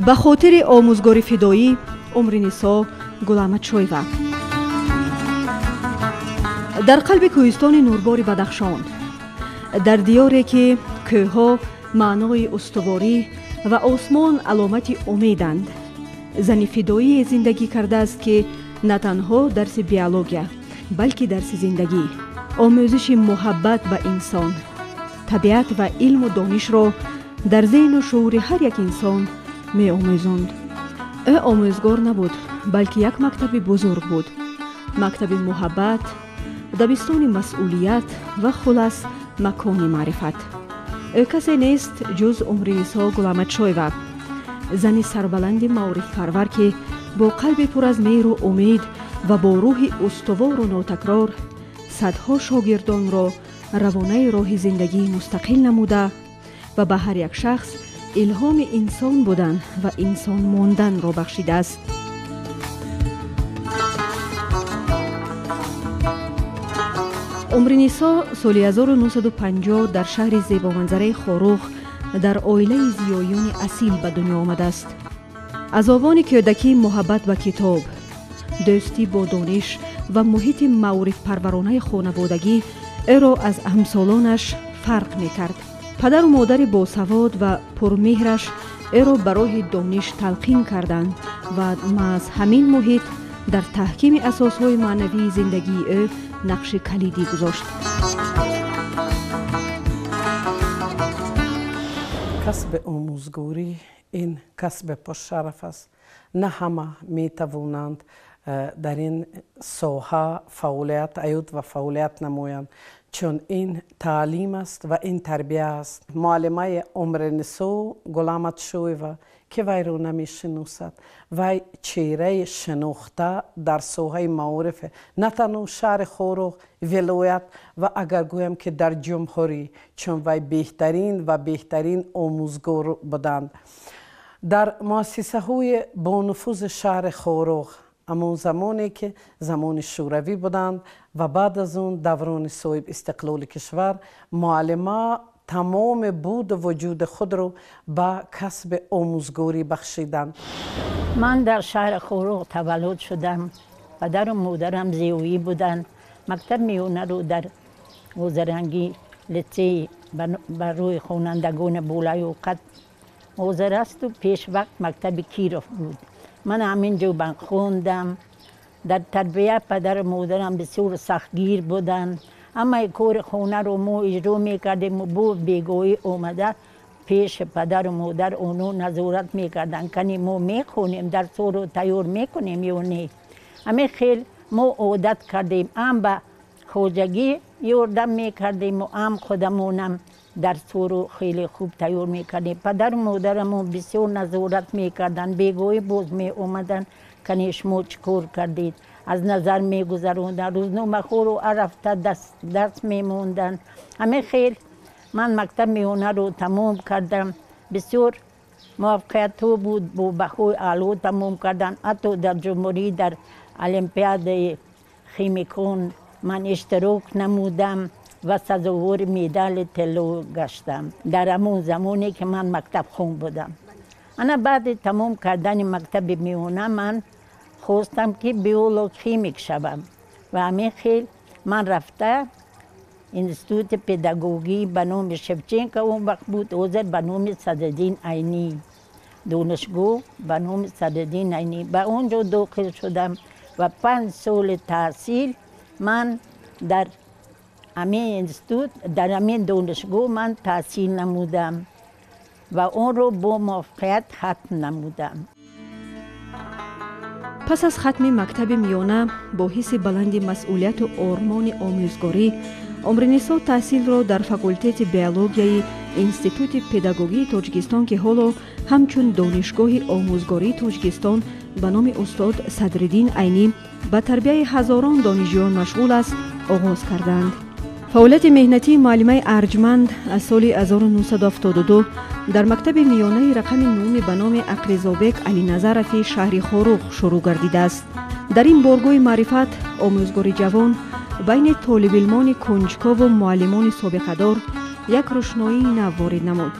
Ба хотири омӯзгори фидоӣ Умринисо Гуламатшоева. Дар қалби кӯҳистони нурбори Бадахшон, дар диёре ки кӯҳҳо маънои устуворӣ ва осмон аломати умеданд, зани фидоие зиндагӣ кардааст, ки на танҳо дарси биология, балки дарси зиндагӣ, омӯзиши муҳаббат ба инсон, табиат ва илму донишро дар зеҳну шуури ҳар як инсон меомӯзонд. Ӯ омӯзгор набуд, балки як мактаби бузург буд, мактаби муҳаббат, дабистони масъулият ва хулас макони маърифат. Ӯ касе нест ҷуз Умринисо Гуламатшоева, зани сарбаланди маорифпарвар, ки бо қалби пур аз меҳру умед ва бо рӯҳи устувору нотакрор садҳо шогирдонро равонаи роҳи зиндагии мустақил намуда ва ба ҳар як шахс илҳоми инсон будан ва инсон монданро бахшидааст. Умринисо соли 1950 дар шаҳри зебоманзараи Хоруғ дар оилаи зиёиёни асил ба дунё омадааст. Аз овони кӯдакӣ муҳаббат ба китоб, дӯстӣ бо дониш ва муҳити маорифпарваронаи хонаводагӣ ӯро аз ҳамсолонаш фарқ мекард. Падару модари босавод ва пурмеҳраш ӯро ба роҳи дониш талқин карданд ва маҳз ҳамин муҳит дар таҳкими асосҳои маънавии зиндагии ӯ нақши калидӣ гузошт. Касби омӯзгорӣ ин касби пуршараф аст. На ҳама метавонанд дар ин соҳа фаъолият ҳаёт ва фаъолият намоянд, чун ин таълим аст ва ин тарбия аст. Муаллимаи Умринисо Гуламатшоева, ки вайро намешиносад, вай чеҳраи шинохта дар соҳаи маориф на танҳо шаҳри Хоруғ, вилоят ва агар гӯям ки дар ҷумҳурӣ, чун вай беҳтарин ва беҳтарин омӯзгор буданд. Дар муассисаҳои бонуфузи шаҳри Хоруғ, ҳамон замоне ки замони шӯравӣ буданд ва баъд аз он даврони соҳиб истиқлоли кишвар, муаллима тамоми буду вуҷуди худро ба касби омӯзгорӣ бахшиданд. Ман дар шаҳри Хоруғ таваллуд шудам. Падару модарам зиёӣ буданд. Мактаб миёнаро дар Озарангӣ литсей барои хонандагони болаёқат ҳозир асту пешвақт мактаби Киров буд. Ман ҳамин ҷо хондам. Дар тарбия падару модарам бисёр сахтгир буданд. Ҳамаи кори хонаро мо иҷро мекардем. Бо бегоҳӣ омада пеши падару модар оно назорат мекарданд, кани мо мехонем, дарсҳоро тайёр мекунем ё не. Ҳамин хел мо одат кардем, ҳам ба хоҷагӣ ёрдам мекардему ҳам худамонам дарсҳоро хеле хуб тайёр мекардем. Падару модарамон бисёр назорат мекарданд, бегоҳӣ боз меомаданд, кани шумо чӣ кор кардед, аз назар мегузаронданд, рӯзномаҳоро ҳар ҳафта дарс мемонданд. Ҳамин хел ман мактаб миёнаро тамом кардам. Бисёр муваффақиятҳо буд, бо баҳои аъло тамом кардам. Ҳатто дар ҷумҳурӣ дар олимпиадаи химикон ман иштирок намудам ва сазовори медали тилло гаштам дар ҳамон замоне ки ман мактабхон будам. Ана баъди тамом кардани мактаби миёна ман хостам ки биолог химик шавам ва ҳамин хел ман рафта институти педагогӣ ба номи Шевченко он вақт буд, ҳозир ба номи Садриддин Айнӣ, донишгоҳ ба номи Садриддин Айнӣ, ба он ҷо дохил шудам ва 5 соли таҳсил ман дар ҳамин институт, дар ҳамин донишгоҳ ман таҳсил намудам ва онро бо муваффақият хатм намудам. Пас аз хатми мактаби миёна бо ҳисси баланди масъулияту ормони омӯзгорӣ Умринисо таҳсилро дар факултети биологияи Институти педагогии Тоҷикистон, ки ҳоло ҳамчун Донишгоҳи омӯзгории Тоҷикистон ба номи устод Садриддин Айнӣ ба тарбияи ҳазорон донишҷӯён машғул аст, оғоз карданд. Фаъолияти меҳнатии муаллимаи арҷманд аз соли 1972 дар мактаби миёнаи рақами нуҳуми ба номи Ақризобек Алиназарови шаҳри Хоруғ шурӯъ гардидааст. Дар ин боргоҳи маърифат омӯзгори ҷавон байни толибилмони кунҷкову муаллимони собиқадор як рӯшноии нав ворид намуд.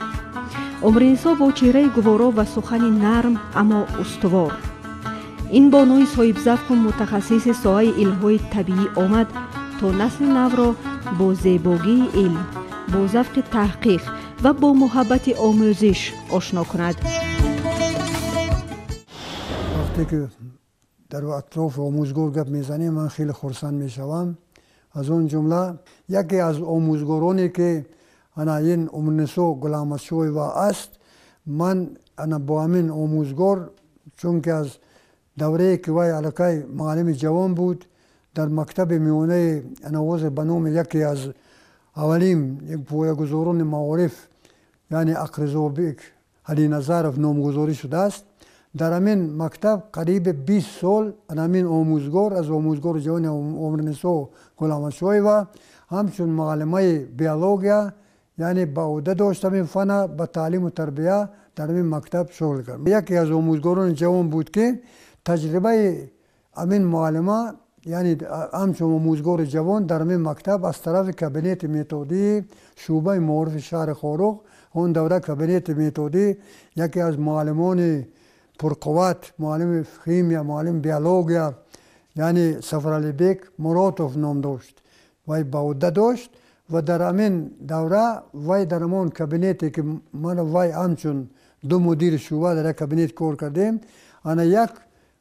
Умринисо бо чеҳраи гуворо ва сухани нарм, аммо устувор. Ин бонуи соҳибзавқу мутахассиси соҳаи илмҳои табиӣ омад, то насли навро бо зебогии илм, бо завқи таҳқиқ ва бо муҳаббати омӯзиш ошно кунад. Вақте ки дар атрофи омӯзгор гап мезанем, ман хеле хурсанд мешавам. Аз он ҷумла яке аз омӯзгороне ки ана ин Умринисо Гулаҳмадшоева аст, ман ана бо ҳамин омӯзгор, чунки аз даврае ки вай аллакай муаллими ҷавон буд, дар мактаби миёнаи анавозе ба номи яке аз аввалин поягузорони маориф, яъне Ақризобек Ҳалиназаров номгузорӣ шудааст. Дар ҳамин мактаб қариби 20 сол ҳамин омӯзгор аз омӯзгори ҷавони Умринисо Гулаҳмадшоева ҳамчун муаллимаи биология, яъне ба ӯҳда дошт ҳамин фана, ба таълиму тарбия дар ҳамин мактаб шуғл кард. Яке аз омӯзгорони ҷавон буд ки таҷрибаи ҳамин муаллима, яъне ҳамчун омӯзгори ҷавон дар ҳамин мактаб аз тарафи кабинети методии шӯъбаи маорифи шаҳри Хоруғ, он давра кабинети методӣ яке аз муаллимони пурқувват, муаллими химия, муаллими биология, яъне Сафаралибек Муротов ном дошт, вай ба ӯҳда дошт ва дар ҳамин давра вай дар ҳамон кабинете ки ман вай ҳамчун ду мудири шӯъба дар як кабинет кор кардем, ана як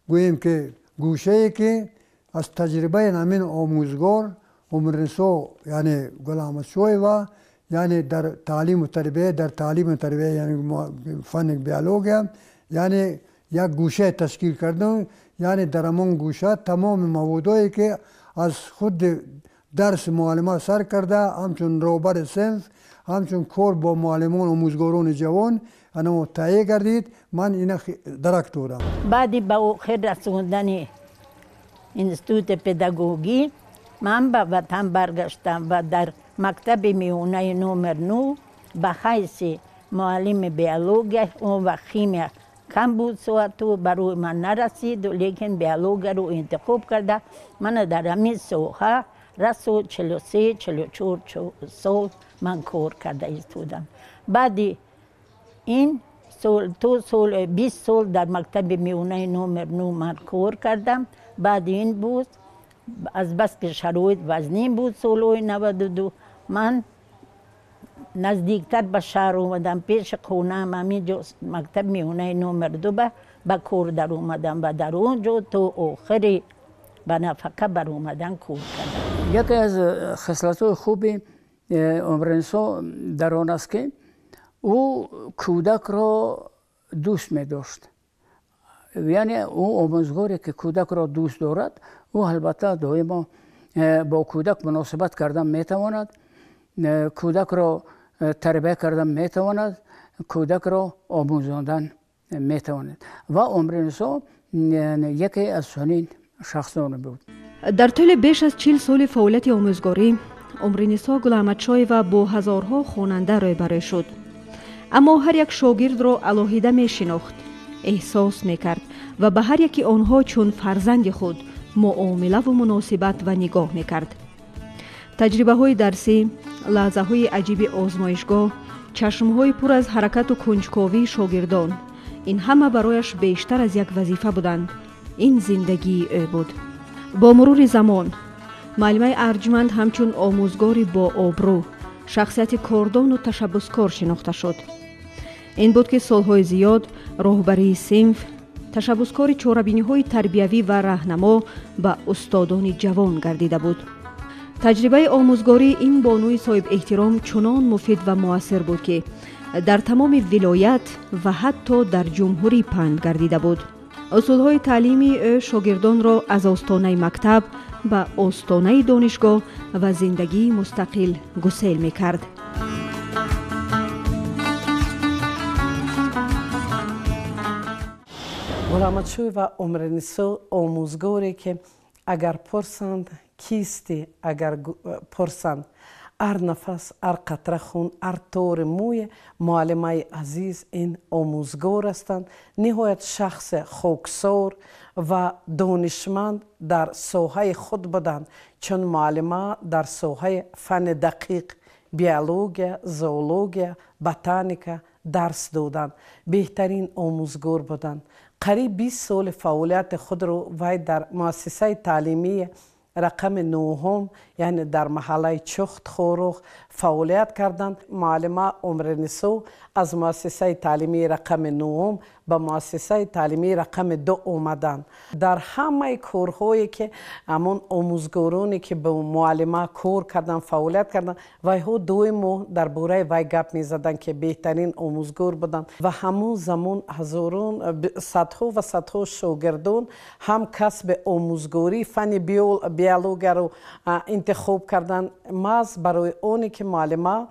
гӯем ки гӯшае ки аз таҷрибаи ҳамин омӯзгор Умринисо, яъне Гулаҳмадшоева, яъне дар таълиму тарбия, дар таълиму тарбия, яъне фанни биология, яъне як гӯшае ташкил кардам, яъне дар ҳамон гӯша тамоми маводое ки аз худи дарси муаллима сар карда, ҳамчун роҳбари синф, ҳамчун кор бо муаллимон, омӯзгорони ҷавон анамо таҳия гардид, ман ина дарак дорам. Баъди ба охир расондани институти педагогӣ ман ба ватан баргаштам ва дар мактаби миёнаи номер 9 ба ҳайси муаллими биология ва химия кам буд соату барои ман нарасид, лекин биологияро интихоб карда мана дар ҳамин соҳа расо 43-44 сол ман кор карда истодам. Баъди ин сол то сол 20 сол дар мактаби миёнаи номер 9 ман кор кардам. Баъди ин буд азбаски шароит вазнин буд солҳои 92 ман наздиктар ба шаҳр омадам, пеши хонаам ҳамин ҷо мактаби миёнаи номер 2 ба кор даромадам ва дар он ҷо то охири ба нафақа баромадан кор кардам. Яке аз хислатҳои хуби Умринисо дар он аст ки ӯ кӯдакро дӯст медошт. Яъне ӯ омӯзгоре ки кӯдакро дӯст дорад, ӯ албатта доимо бо кӯдак муносибат кардан метавонад, кӯдакро тарбия кардан метавонад, кӯдакро омӯзондан метавонад. Ва Умринисо яке аз чунин шахсон буд. Дар тӯли беш аз 40 соли фаъолияти омӯзгорӣ Умринисо Гулаҳмадшоева бо ҳазорҳо хонанда рӯбарӯ шуд. Аммо ҳар як шогирдро алоҳида мешинохт, эҳсос мекард ва ба ҳар яки онҳо чун фарзанди худ муомилаву муносибат ва нигоҳ мекард. Таҷрибаҳои дарсӣ, лаҳзаҳои аҷиби озмоишгоҳ, чашмҳои пур аз ҳаракату кунҷковии шогирдон, ин ҳама барояш бештар аз як вазифа буданд. Ин зиндагии ӯ буд. Бо мурури замон муаллимаи арҷманд ҳамчун омӯзгори бообрӯ, шахсияти кордону ташаббускор шинохта шуд. Ин буд ки солҳои зиёд роҳбарии синф, ташаббускори чорабиниҳои тарбиявӣ ва раҳнамо ба устодони ҷавон гардида буд. Таҷрибаи омӯзгории ин бонуи соҳибэҳтиром чунон муфид ва муассир буд, ки дар тамоми вилоят ва ҳатто дар ҷумҳурӣ панд гардида буд. Усулҳои таълимии ӯ шогирдонро аз остонаи мактаб ба остонаи донишгоҳ ва зиндагии мустақил гусел мекард. Гулаҳмадшоева Умринисо омӯзгоре ки агар пурсанд кистӣ, агар пурсанд ҳар нафас, ҳар қатра хун, ҳар тори мӯи муаллимаи азиз ин омӯзгор ҳастанд. Ниҳоят шахси хоксор ва донишманд дар соҳаи худ буданд, чун муаллима дар соҳаи фанни дақиқ, биология, зоология, ботаника дарс доданд, беҳтарин омӯзгор буданд. Қариб 20 соли фаъолияти худро вай дар муассисаи таълимии рақами 9, яъне дар маҳаллаи Чухт Хоруғ фаъолият карданд. Муаллима Умринисо аз муассисаи таълимии рақами 9 ба муассисаи таълимии рақами 2 омаданд. Дар ҳамаи корҳое ки ҳамон омӯзгороне ки ба муаллима кор карданд, фаъолият карданд, вайҳо доимо дар бораи вай гап мезаданд, ки беҳтарин омӯзгор буданд. Ва ҳамон замон ҳазорон, садҳо ва садҳо шогирдон ҳам касби омӯзгорӣ, фанни биологияро интихоб карданд, маҳз барои оне ки муаллима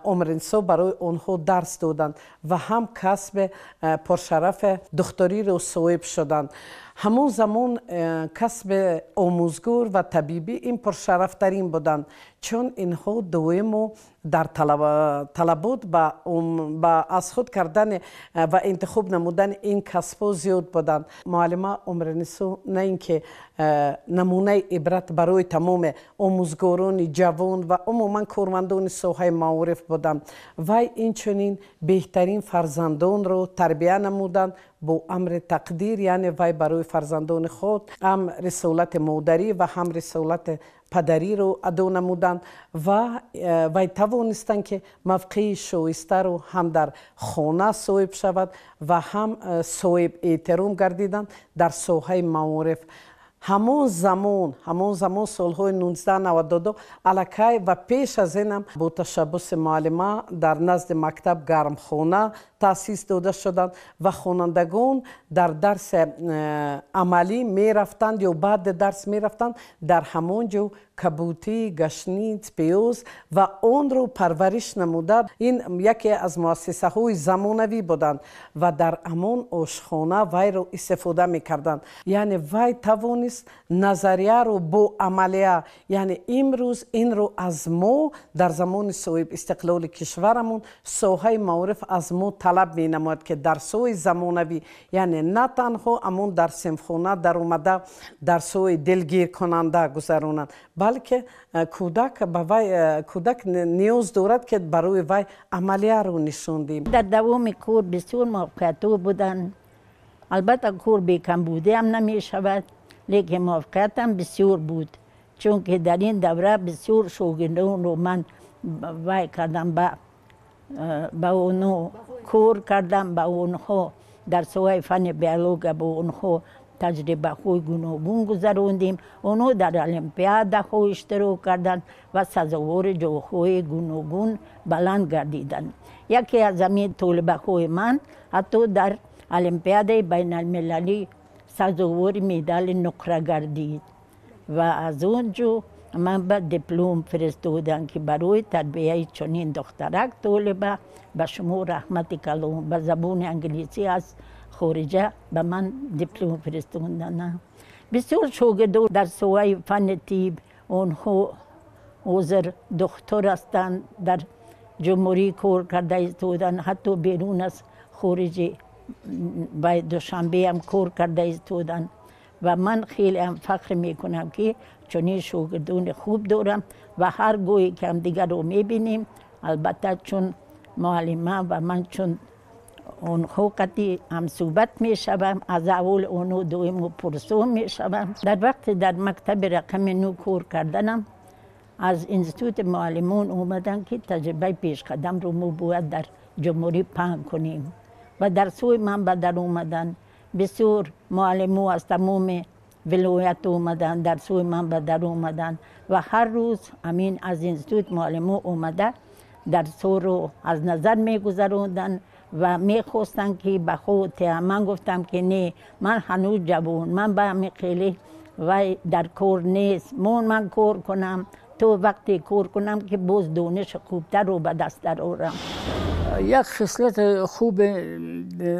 Умринисо барои онҳо дарс доданд ва ҳам касби пуршарафи духториро соҳиб шуданд. Ҳамон замон касби омӯзгор ва табибӣ ин пуршарафтарин буданд, чун инҳо доимо дар талабот ба аз худ кардани ва интихоб намудани ин касбҳо зиёд буданд. Муаллима Умринисо на ин ки намунаи ибрат барои тамоми омӯзгорони ҷавон ва умуман кормандони соҳаи маориф буданд, вай инчунин беҳтарин фарзандонро тарбия намуданд бо амри тақдир, яъне вай барои фарзандони худ ҳам рисолати модарӣ ва ҳам рисолати падариро адо намуданд ва вай тавонистанд, ки мавқеи шоистаро ҳам дар хона соҳиб шавад ва ҳам соҳиб эҳтиром гардиданд дар соҳаи маориф. Ҳамон замон солҳои 1992 аллакай ва пеш аз инам бо ташаббуси муаллима дар назди мактаб гармхона таъсис дода шуданд ва хонандагон дар дарси амалӣ мерафтанд ё баъди дарс мерафтанд, дар ҳамон ҷо кабутӣ, гашниз, пиёз ва онро парвариш намуда. Ин яке аз муассисаҳои замонавӣ буданд ва дар ҳамон ошхона вайро истифода мекарданд. Яъне вай тавонист назарияро бо амалия, яъне имрӯз инро аз мо дар замони соҳиб истиқлоли кишварамон соҳаи маориф аз мо талаб менамояд, ки дарсҳои замонавӣ, яъне на танҳо ҳамон дар синфхона даромада дарсҳои дилгиркунанда гузаронанд, балки кӯдак ба вай кӯдак ниёз дорад, ки барои вай амалияро нишон диҳем. Дар давоми кор бисёр муваффақиятҳо буданд. Албатта, кор бекамбудиам намешавад, лекин муваффақиятам бисёр буд, чунки дар ин давра бисёр шогирдонро ман вай кардам, ба онҳо кор кардам, ба онҳо дар соҳаи фанни биология бо онҳо таҷрибаҳои гуногун гузарондем. Онҳо дар олимпиадаҳо иштирок карданд ва сазовори ҷойҳои гуногун баланд гардиданд. Яке аз ҳамин толибаҳои ман ҳатто дар олимпиадаи байналмилалӣ сазовори медали нуқра гардид ва аз он ҷо ман ба диплом фиристодам, ки барои тарбияи чунин духтарак толиба ба шумо раҳмати калон. Ба забони англисӣ аз хориҷа ба ман диплом фиристоданд. Бисёр шогирдон дар соҳаи фанни тиб, онҳо ҳозир духтур ҳастанд, дар ҷумҳурӣ кор карда истоданд, ҳатто берун аз хориҷи ба Душанбеам кор карда истоданд. Ва ман хелеам фахр мекунам, ки чунин шогирдони хуб дорам ва ҳар гоҳе ки ҳамдигарро мебинем, албатта, чун муаллима ва ман чун онҳо қати ҳамсӯҳбат мешавам, аз аҳволи онҳо доимо пурсон мешавам. Дар вақте дар мактаби рақами 9 кор карданам, аз институти муаллимон омаданд, ки таҷрибаи пешқадамро мо бояд дар ҷумҳурӣ паҳн кунем, ва дар сӯи ман ба дар омаданд. Бисёр муаллимо аз тамоми вилоят омаданд, дар сӯи ман ба дар омаданд ва ҳар рӯз ҳамин аз институт муаллимо омада дарсҳоро аз назар мегузаронданд ва мехостанд, ки ба хотира. Ман гуфтам, ки не, ман ҳанӯз ҷавон, ман ба ҳамин хеле вай дар кор нест, ман кор кунам то вақте кор кунам, ки боз дониши хубтарро ба даст дарорам. Як хислати хуби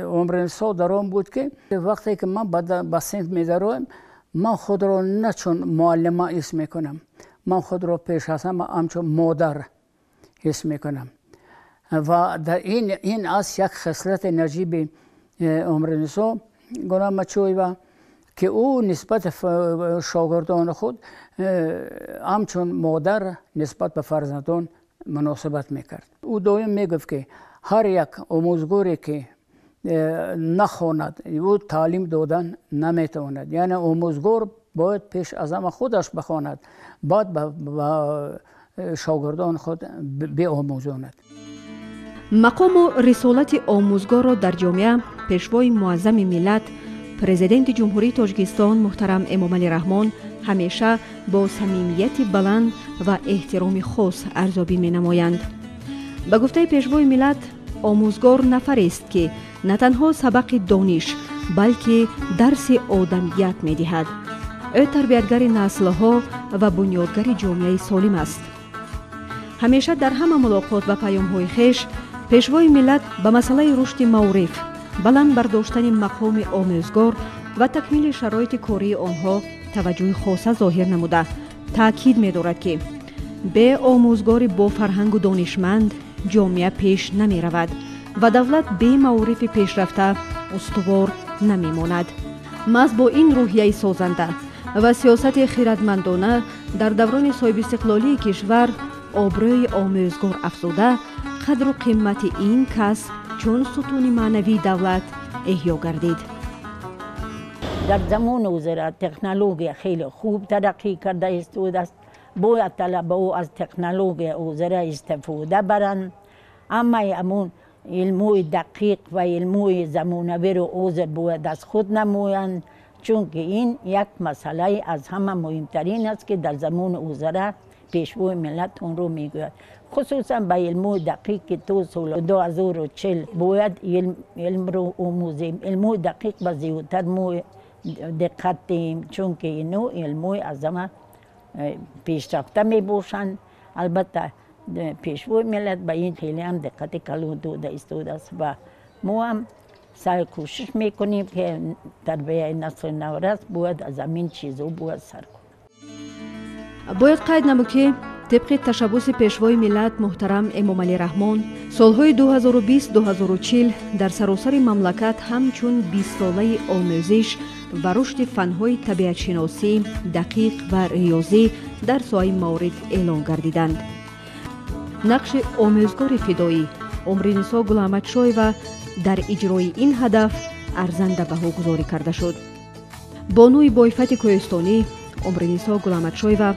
Умринисо дар он буд, ки вақте ки ман ба синф медароем, ман худро на чун муаллима ҳис мекунам, ман худро пеш аз ҳама ҳамчун модар ҳис мекунам. Ва дар ин аст як хислати наҷиби Умринисо Гулмачоева, ки ӯ нисбати шогирдони худ ҳамчун модар нисбат ба фарзандон муносибат мекард. Ӯ доим мегуфт, ки Ҳар як омӯзгоре ки нахонад, ӯ таълим додан наметавонад. Яъне омӯзгор бояд пеш аз ҳама худаш бихонад, баъд ба шогирдон худ биомӯзонад. Мақому рисолати омӯзгорро дар ҷомеа пешвои муаззами миллат, президенти Ҷумҳурии Тоҷикистон муҳтарам Эмомалӣ Раҳмон ҳамеша бо самимияти баланд ва эҳтироми хос арзёбӣ менамоянд. Ба гуфтаи пешвои миллат, омӯзгор нафарест, ки на танҳо сабақи дониш, балки дарси одамият медиҳад. Ӯ тарбиятгари наслҳо ва бунёдгари ҷомеаи солим аст. Ҳамеша дар ҳама мулоқот ва паёмҳои хеш пешвои миллат ба масъалаи рушди маориф, баланд бардоштани мақоми омӯзгор ва такмили шароити кории онҳо таваҷҷӯҳи хоса зоҳир намуда, таъкид медорад, ки бе омӯзгори бофарҳангу донишманд ҷомеа пеш намеравад ва давлат бе маорифи пешрафта устувор намемонад. Маҳз бо ин рӯҳияи созанда ва сиёсати хиратмандона дар даврони соҳибистиқлолии кишвар обрӯи омӯзгор афзуда, қадру қимати ин касб чун сутуни маънавии давлат эҳё гардид. Дар замони ҳозира технология хеле хуб тараққӣ карда истодааст. Бояд талабаҳо аз технология ҳозира истифода баранд. Ҳамаи ҳамон илмҳои дақиқ ва илмҳои замонавиро ҳозир бояд аз худ намоянд, чунки ин як масъалаи аз ҳама муҳимтарин аст, ки дар замони ҳозира пешвои миллат онро мегӯяд. Хусусан ба илмҳои дақиқ, ки то соли 2040 бояд илмро омӯзем. Илмҳои дақиқ ба зиёдтар мо диққат диҳем, чунки ино илмҳои аз ҳама пешрафта мебошанд. Албатта пешвои миллат ба ин хеле ҳам диққати калон дода истодааст ва мо ҳам саъй кӯшиш мекунем, ки тарбияи насли наврас бояд аз ҳамин чизҳо бояд сар кунад. Бояд қайд намуд, ки тибқи ташаббуси пешвои миллат муҳтарам Эмомалӣ Раҳмон солҳои 2020-2040 дар саросари мамлакат ҳамчун бистсолаи омӯзиш ва рушди фанҳои табиатшиносӣ, дақиқ ва риёзӣ дар соҳаи маориф эълон гардиданд. Нақши омӯзгори фидоӣ Умринисо Гулаҳмадшоева дар иҷрои ин ҳадаф арзанда баҳогузорӣ карда шуд. Бонуи боифати кӯҳистонӣ Умринисо Гулаҳмадшоева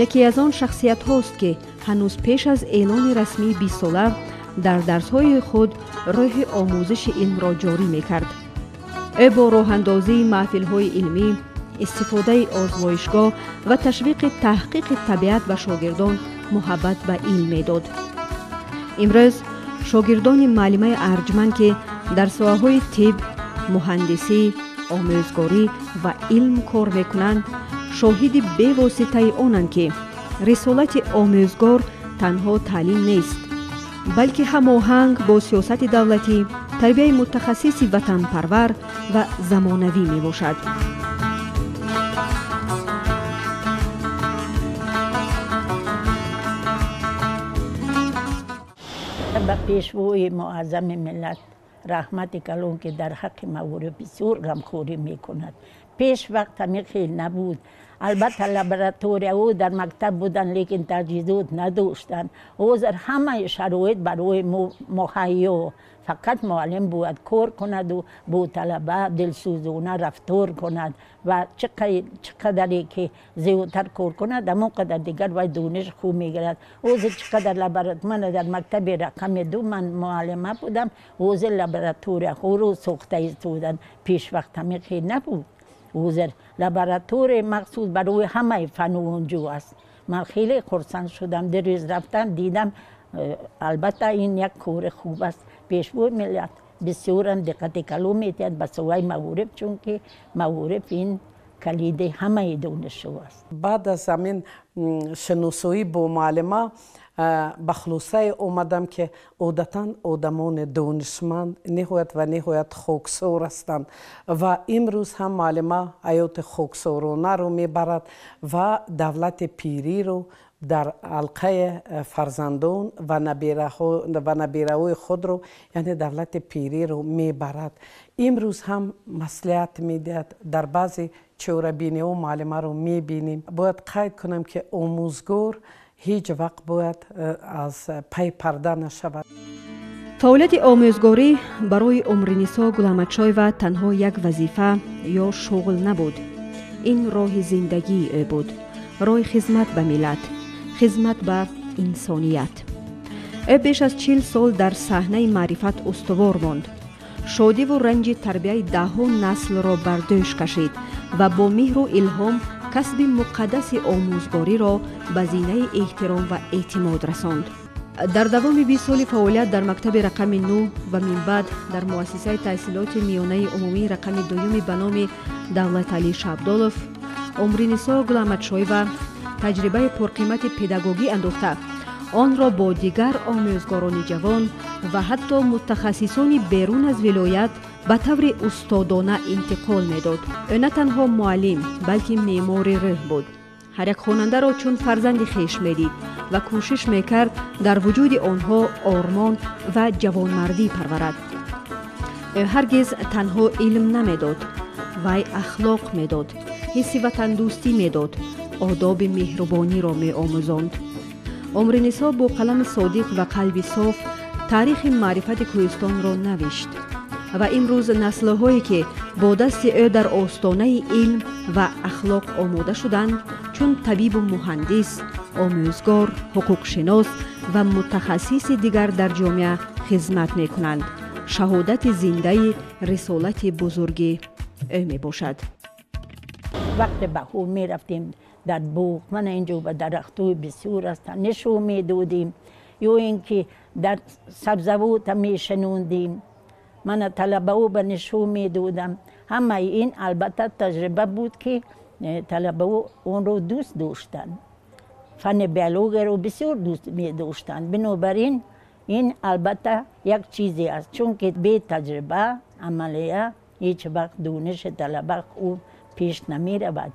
яке аз он шахсиятҳост, ки ҳанӯз пеш аз эълони расмии бистсола дар дарсҳои худ рӯҳи омӯзиши илмро ҷорӣ мекард. Ӯ бо роҳандозии маҳфилҳои илмӣ, истифодаи озмоишгоҳ ва ташвиқи таҳқиқи табиат ба шогирдон муҳаббат ба илм медод. Имрӯз шогирдони муаллимаи арҷманд, ки дар соҳаҳои тиб, муҳандисӣ, омӯзгорӣ ва илм кор мекунанд, шоҳиди бевоситаи онанд, ки рисолати омӯзгор танҳо таълим нест, балки ҳамоҳанг бо сиёсати давлатӣ, тарбияи мутахассиси ватанпарвар ва замонавӣ мебошад. Ба пешвои муаззами миллат раҳмати калон, ки дар ҳаққи маориф бисёр ғамхорӣ мекунад. Пеш вақт ҳамин хел набуд. Албатта лабораторияҳо дар мактаб буданд, лекин таҷҳизот надоштанд. Ҳозир ҳамаи шароит барои мо муҳайё. Фақат муаллим бояд кор кунаду бо талаба дилсӯзона рафтор кунад ва чӣ қадаре ки зиёдтар кор кунад, ҳамон қадар дигар вай дониш хуб мегирад. Ҳозир чӣ қадар ман дар мактаби рақами 2 ман муаллима будам, ҳозир лабораторияҳоро сохта истоданд. Пеш вақт ҳамин хел набуд. Ҳозир лабораторияи махсус барои ҳамаи фанҳо онҷо аст. Ман хеле хурсанд шудам, дирӯз рафтам дидам. Албатта ин як кори хуб аст. Пешвои миллат бисёрам диққати калон медиҳад ба соҳаи маориф, чунки маориф ин калиди ҳамаи донишҳо аст. Баъд аз ҳамин шиносоӣ бо муаллима ба хулосае омадам, ки одатан одамони донишманд ниҳоят ва ниҳоят хоксор ҳастанд ва имрӯз ҳам муаллима ҳаёти хоксоронаро мебарад ва давлати пириро дар ҳалқаи фарзандон ва набираҳои худро, яъне давлати пириро мебарад. Имрӯз ҳам маслиҳат медиҳад. Дар баъзе чорабиниҳо муаллимаро мебинем. Бояд қайд кунам, ки омӯзгор ҳеҷ вақт бояд аз пай парда нашавад. Фаъолияти омӯзгорӣ барои Умринисо Гулаҳмадшоева танҳо як вазифа ё шуғл набуд. Ин роҳи зиндагии ӯ буд, роҳи хизмат ба миллат, хизмат ба инсоният. Ӯ беш аз 40 сол дар саҳнаи маърифат устувор монд, шодиву ранҷи тарбияи даҳҳо наслро бар дӯш кашид ва бо меҳру илҳом касби муқаддаси омӯзгориро ба зинаи эҳтиром ва эътимод расонд. Дар давоми 20 соли фаъолият дар мактаби рақами 9 ва минбаъд дар муассисаи таҳсилоти миёнаи умумии рақами дуюми ба номи Давлаталӣ Шабдолов, Умринисо Гулаҳмадшоева таҷрибаи пурқимати педагогӣ андохта, онро бо дигар омӯзгорони ҷавон ва ҳатто мутахассисони берун аз вилоят ба таври устодона интиқол медод. Ӯ на танҳо муаллим, балки меъмори рӯҳ буд. Ҳар як хонандаро чун фарзанди хеш медид ва кӯшиш мекард дар вуҷуди онҳо ормон ва ҷавонмардӣ парварад. Ӯ ҳаргиз танҳо илм намедод, вай ахлоқ медод, ҳисси ватандӯстӣ медод, одоби меҳрубониро меомӯзонд. Умринисо бо қалами содиқ ва қалби соф таърихи маърифати кӯҳистонро навишт ва имрӯз наслҳое ки бо дасти ӯ дар остонаи илм ва ахлоқ омода шуданд, чун табибу муҳандис, омӯзгор, ҳуқуқшинос ва мутахассиси дигар дар ҷомеа хизмат мекунанд, шаҳодати зиндаи рисолати бузурги ӯ мебошад. Вақте баҳор мерафтем дар боғ, мана инҷо ба дарахтҳои бисёр ҳастанд, нишон медодем, ё ин ки дар сабзавота мешанондем, мана талабаҳо ба нишон медодам. Ҳамаи ин албатта таҷриба буд, ки талабаҳо онро дӯст доштанд, фанни биологияро бисёр дӯст медоштанд. Бинобар ин ин албатта як чизе аст, чунки бе таҷриба амалия ҳеҷ вақт дониши талаба хуб пеш намеравад.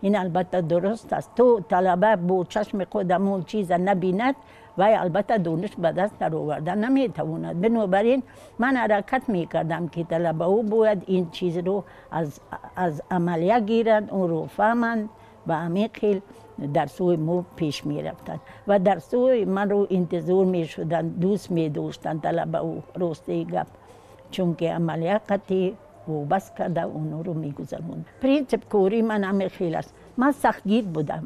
Ин албатта дуруст аст. То талаба бо чашми худ ҳамон чиза набинад, вай албатта дониш ба даст дароварда наметавонад. Бинобар ин ман ҳаракат мекардам, ки талабаҳо бояд ин чизро аз амалия гиранд, онро фаҳманд ва ҳамин хел дарсҳои мо пеш мерафтанд ва дарсҳои манро интизор мешуданд, дӯст медоштанд талабаҳо, ростии гап, чунки амалия қатъӣ вобаст карда онҳоро мегузаронд. Принсип кори ман ҳамин хел аст. Ман сахтгир будам.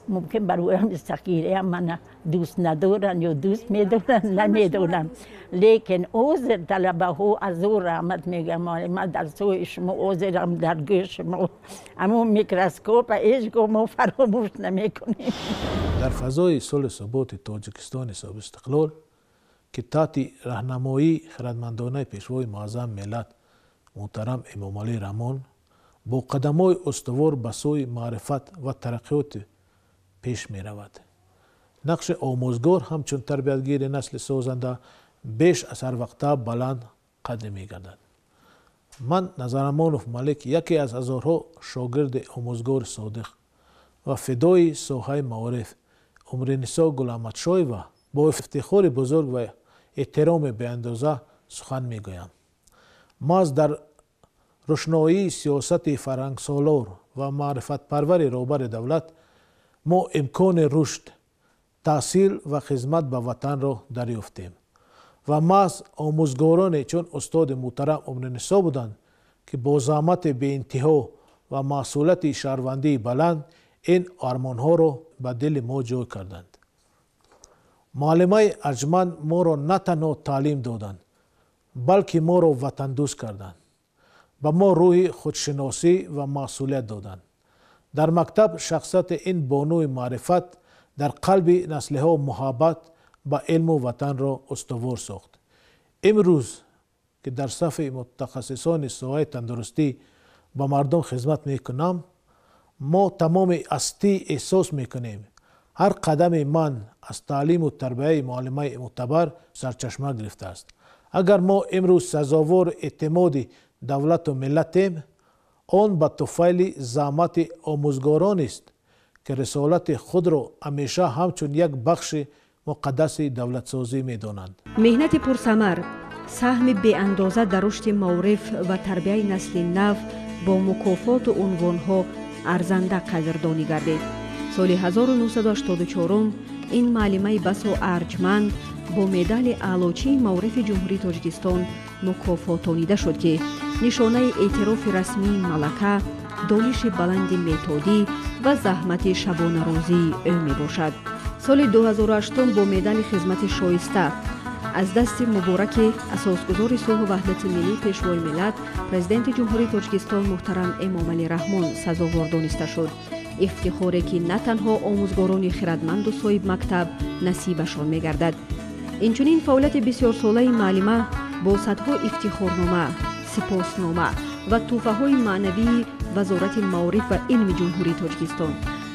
Мумкин барои ҳамин сахтгириам мана дӯст надоранд ё дӯст медоранд, намедонам. Лекин ҳозир талабаҳо аз ӯ раҳмат мегӯям: муаллима, дарсҳои шумо ҳозирам дар гӯши мо, ҳамон микроскопа ҳеҷ гоҳ мо фаромӯш намекунем. Дар фазои сулҳу суботи Тоҷикистони соҳибистиқлол, ки таҳти раҳнамоии хирадмандонаи пешвои муаззами миллат муҳтарам Эмомалӣ Раҳмон бо қадамҳои устувор ба сӯи маърифат ва тараққиёт пеш меравад, нақши омӯзгор ҳамчун тарбиятгири насли созанда беш аз ҳар вақта баланд қадр мегардад. Ман, Назарамонов Малик, яке аз ҳазорҳо шогирди омӯзгори содиқ ва фидои соҳаи маориф Умринисо Гулаҳмадшоева, бо ифтихори бузург ва эҳтироми беандоза сухан мегӯям. Маҳз дар рӯшноии сиёсати фарҳангсолор ва маърифатпарвари роҳбари давлат мо имкони рушд, таҳсил ва хизмат ба ватанро дарёфтем ва маҳз омӯзгороне чун устоди муҳтарам Умринисо буданд, ки бо заҳмати беинтиҳо ва масъулияти шаҳрвандии баланд ин армонҳоро ба дили мо ҷой карданд. Муаллимаи арҷманд моро на танҳо таълим доданд, балки моро ватандӯст карданд, ба мо рӯҳи худшиносӣ ва масъулият доданд. Дар мактаб шахсияти ин бонуи маърифат дар қалби наслиҳо муҳаббат ба илму ватанро устувор сохт. Имрӯз ки дар сафи мутахассисони соҳаи тандурустӣ ба мардум хизмат мекунам, мо тамоми ҳастӣ эҳсос мекунем ҳар қадами ман аз таълиму тарбияи муаллимаи мӯътабар сарчашма гирифтааст. Агар мо имрӯз сазовори эътимоди давлату миллатем, он ба туфайли заҳмати омӯзгоронест, ки рисолати худро ҳамеша ҳамчун як бахши муқаддаси давлатсозӣ медонанд. Меҳнати пурсамар, саҳми беандоза дар рушди маориф ва тарбияи насли нав бо мукофоту унвонҳо арзанда қадрдонӣ гардид. Соли 1984 ин муаллимаи басо арҷманд Бо медали Аълочии маорифи Ҷумҳурии Тоҷикистон мукофотонида шуд, ки нишонаи эътирофи расмии малака, дониши баланди методӣ ва заҳмати шабонарӯзии ӯ мебошад. Соли 2008 бо медали хизмати шоиста аз дасти мубораки асосгузори сулҳу ваҳдати миллӣ, Пешвои миллат, Президенти Ҷумҳурии Тоҷикистон муҳтарам Эмомалӣ Раҳмон сазовор дониста шуд. Ифтихоре, ки на танҳо омӯзгорони хирадманду соҳибмактаб насибашон мегардад. Инчунин фаъолияти бисёрсолаи муаллима бо садҳо ифтихорнома, сипоснома ва тӯҳфаҳои маънавии Вазорати маориф ва илми Ҷумҳурии Тоҷикистон,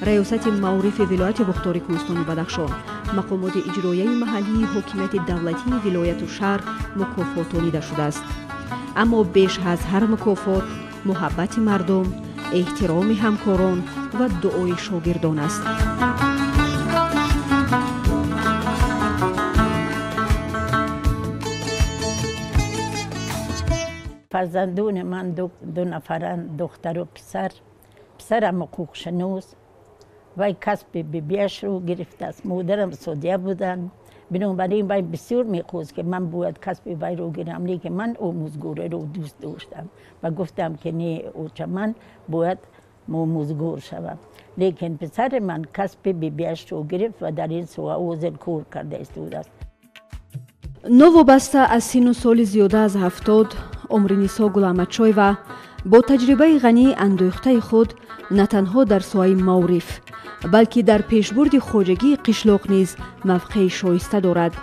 Раёсати маорифи вилояти Мухтори Кӯҳистони Бадахшон, мақомоти иҷроияи маҳаллии ҳокимияти давлатии вилояту шаҳр мукофотонида шудааст. Аммо беш аз ҳар мукофот муҳаббати мардум, эҳтироми ҳамкорон ва дуои шогирдон аст. Фарзандони ман ду нафаранд, духтару писар. Писарам ҳуқуқшинос, вай касби бибиашро гирифтааст. Модарам судья буданд, бинобар ин вай бисёр мехост, ки ман бояд касби вайро гирам, лекин ман омӯзгориро дӯст доштам ва гуфтам, ки не, оча, ман бояд омӯзгор шавам. Лекин писари ман касби бибиашро гирифт ва дар ин соҳа ҳозир кор карда истодааст. Новобаста аз синну соли зиёда аз 70, Умринисо Гулаҳмадшоева бо таҷрибаи ғании андӯхтаи худ на танҳо дар соҳаи маориф, балки дар пешбурди хоҷагии қишлоқ низ мавқеи шоиста дорад.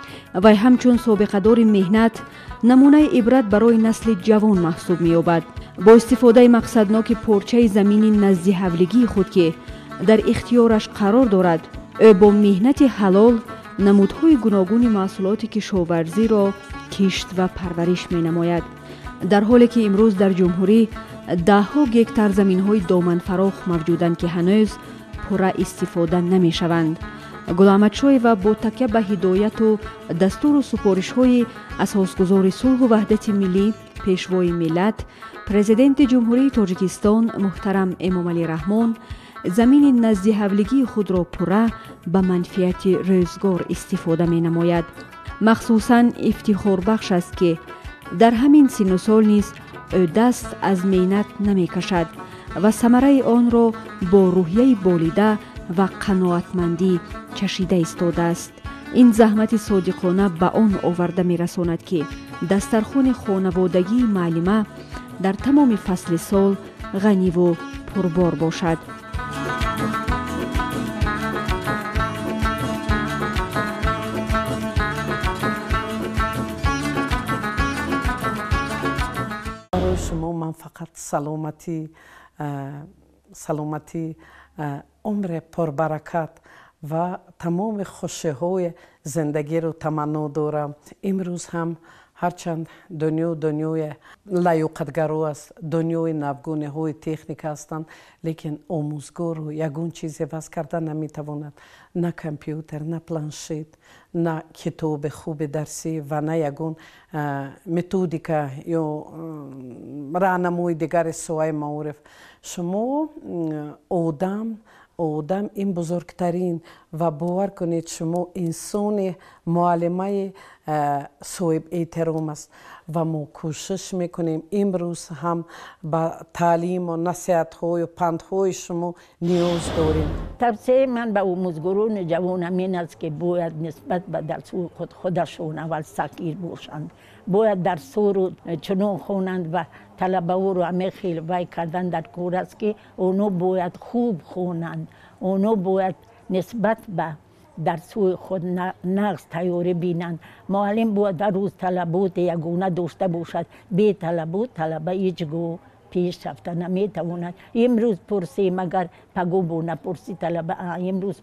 Вай ҳамчун собиқадори меҳнат намунаи ибрат барои насли ҷавон маҳсуб меёбад. Бо истифодаи мақсадноки порчаи замини назди ҳавлигии худ, ки дар ихтиёраш қарор дорад, ӯ бо меҳнати ҳалол намудҳои гуногуни маҳсулоти кишоварзиро кишт ва парвариш менамояд. Дар ҳоле ки имрӯз дар ҷумҳурӣ даҳҳо гектар заминҳои доманфарох мавҷуданд, ки ҳанӯз пурра истифода намешаванд, Гулаҳмадшоева бо такя ба ҳидояту дастуру супоришҳои асосгузори сулҳу ваҳдати миллӣ, Пешвои миллат, Президенти Ҷумҳурии Тоҷикистон муҳтарам Эмомалӣ Раҳмон замини назди ҳавлигии худро пурра ба манфиати рӯзгор истифода менамояд. Махсусан ифтихорбахш аст, ки дар ҳамин синну сол низ ӯ даст аз меҳнат намекашад ва самараи онро бо рӯҳияи болида ва қаноатмандӣ чашида истодааст. Ин заҳмати содиқона ба он оварда мерасонад, ки дастархони хонаводагии муаллима дар тамоми фасли сол ғаниву пурбор бошад. Барои шумо ман фақат саломатӣ, умри пурбаракат ва тамоми хушиҳои зиндагиро таманно дорам. Имрӯз ҳам ҳарчанд дунё дунёи лаёқатгаро аст, дунёи навгониҳои техника ҳастанд, лекин омӯзгорро ягон чизе ваз карда наметавонад: на компютер, на планшет, на китоби хуби дарсӣ ва на ягон методика ё раҳнамои дигари соҳаи маориф. Шумо одам ин бузургтарин ва бовар кунед, шумо инсони муаллимаи соҳиб эҳтиром аст ва мо кӯшиш мекунем, имрӯз ҳам ба таълиму насиҳатҳою пандҳои шумо ниёз дорем. Тавсияи ман ба омӯзгорони ҷавон ҳамин аст, ки бояд нисбат ба дарсҳои худ худашон аввал сахтгир бошанд, бояд дарсҳоро чунон хонанд ва талабаҳоро ҳамин хел вай кардан дар кор аст, ки онҳо бояд хуб хонанд, онҳо бояд нисбат ба дарсҳои худ нағз тайёрӣ бинанд. Муаллим бояд дар рӯз талаботи ягона дошта бошад. Бе талабот талаба ҳеҷ гоҳ пеш рафта наметавонад. Имрӯз пурсем, магар паго бо напурсӣ, талаба имрӯз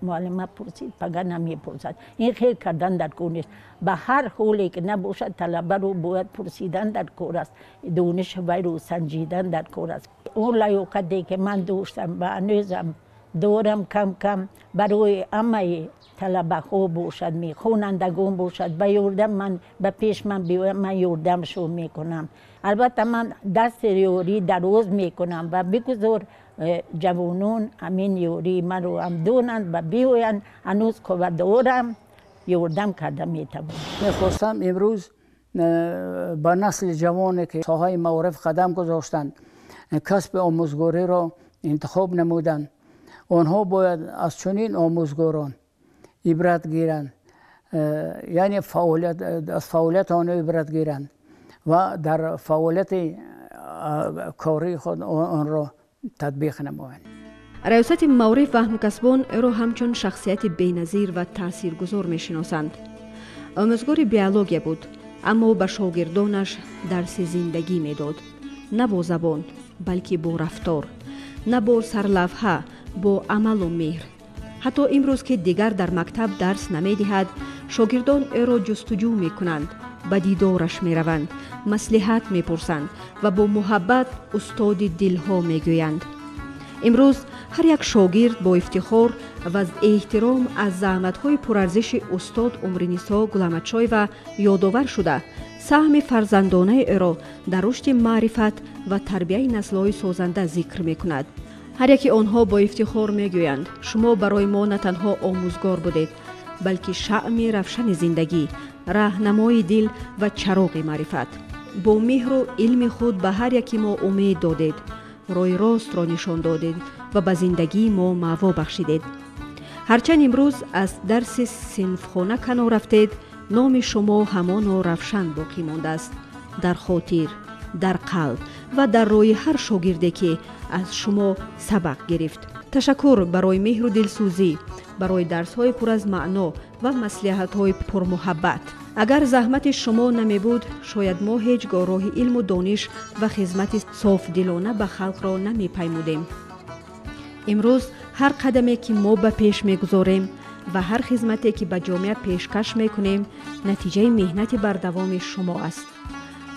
муаллима пурсид, пага намепурсад. Ин хел кардан дар кор нест. Ба ҳар ҳоле ки набошад, талабаро бояд пурсидан дар кор аст, дониши вайро санҷидан дар кор аст. Он лаёқате ки ман доштам ва ҳанӯзам дорам, кам кам барои ҳамаи талабаҳо бошад, хонандагон бошад, ба ёрдам ман ба пеш ман биёям, ман ёрдамшон мекунам. Албатта, ман дасти ёрӣ дароз мекунам ва бигузор ҷавонон ҳамин ёрии маро ҳам донанд ва биёянд. Ҳанӯз қувва дорам, ёрдам карда метавонам. Мехостам имрӯз ба насли ҷавоне ки соҳаи маориф қадам гузоштанд, касби омӯзгориро интихоб намуданд, онҳо бояд аз чунин омӯзгорон ибрат гиранд, яъне аз фаъолияти онҳо ибрат гиранд ва дар фаъолияти кории худ онро татбиқ намоянд. Раёсати маориф ва ҳамкасбон ӯро ҳамчун шахсияти беназир ва таъсиргузор мешиносанд. Омӯзгори биология буд, аммо ба шогирдонаш дарси зиндагӣ медод. На бо забон, балки бо рафтор, на бо сарлавҳа, бо амалу меҳр. Ҳатто имрӯз ки дигар дар мактаб дарс намедиҳад, шогирдон ӯро ҷустуҷӯ мекунанд, ба дидораш мераванд, маслиҳат мепурсанд ва бо муҳаббат устоди дилҳо мегӯянд. Имрӯз ҳар як шогирд бо ифтихор ва эҳтиром аз заҳматҳои пурарзиши устод Умринисо Гуламатшоева ёдовар шуда, саҳми фарзандонаи ӯро дар рушди маърифат ва тарбияи наслҳои созанда зикр мекунад. Ҳар яки онҳо бо ифтихор мегӯянд: шумо барои мо на танҳо омӯзгор будед, балки шаъми равшани зиндагӣ, раҳнамои дил ва чароғи маърифат. Бо меҳру илми худ ба ҳар яки мо умед додед, роҳи ростро нишон додед ва ба зиндагии мо маъво бахшидед. Ҳарчанд имрӯз аз дарси синфхона канор рафтед, номи шумо ҳамоно равшан боқӣ мондааст дар хотир, дар қалб ва дар роҳи ҳар шогирде ки аз шумо сабақ гирифт. Ташаккур барои меҳру дилсӯзӣ, барои дарсҳои пур аз маъно ва маслиҳатҳои пурмуҳаббат. Агар заҳмати шумо намебуд, шояд мо ҳеҷ гоҳ роҳи илму дониш ва хизмати софдилона ба халқро намепаймудем. Имрӯз ҳар қадаме ки мо ба пеш мегузорем ва ҳар хизмате ки ба ҷомеа пешкаш мекунем, натиҷаи меҳнати бардавоми шумо аст.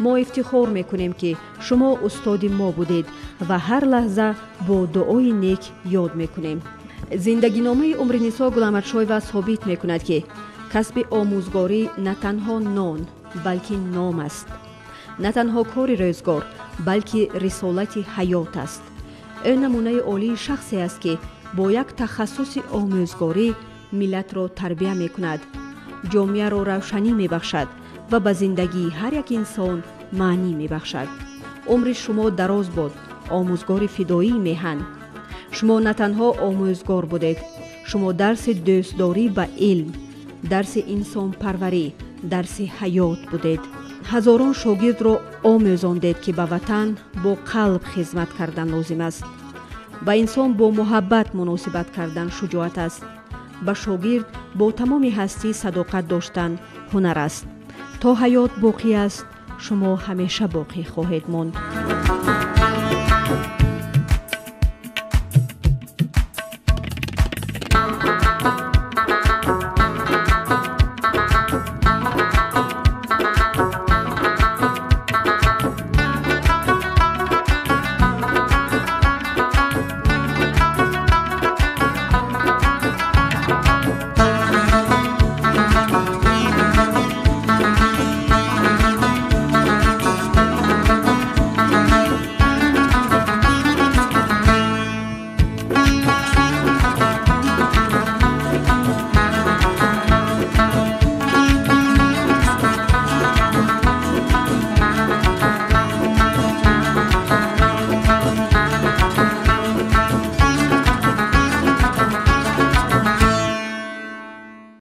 Мо ифтихор мекунем ки шумо устоди мо будед ва ҳар лаҳза бо дуои нек ёд мекунем. Зиндагиномаи Умринисо Гуламатшоева собит мекунад ки касби омӯзгорӣ на танҳо нон, балки ном аст. На танҳо кори рӯзгор, балки рисолати ҳаёт аст. Ӯ намунаи олии шахсе аст ки бо як тахассуси омӯзгорӣ миллатро тарбия мекунад, ҷомеаро равшанӣ мебахшад ва ба зиндагии ҳар як инсон маънӣ мебахшад. Умри шумо дароз буд, омӯзгори фидоии меҳан. Шумо на танҳо омӯзгор будед, шумо дарси дӯстдорӣ ба илм, дарси инсонпарварӣ, дарси ҳаёт будед. Ҳазорон шогирдро омӯзондед ки ба ватан бо қалб хизмат кардан лозим аст. Ба инсон бо муҳаббат муносибат кардан шуҷоат аст. Ба шогирд бо тамоми ҳастӣ садоқат доштан ҳунар аст. То ҳаёт боқӣ аст, шумо ҳамеша боқӣ хоҳед монд.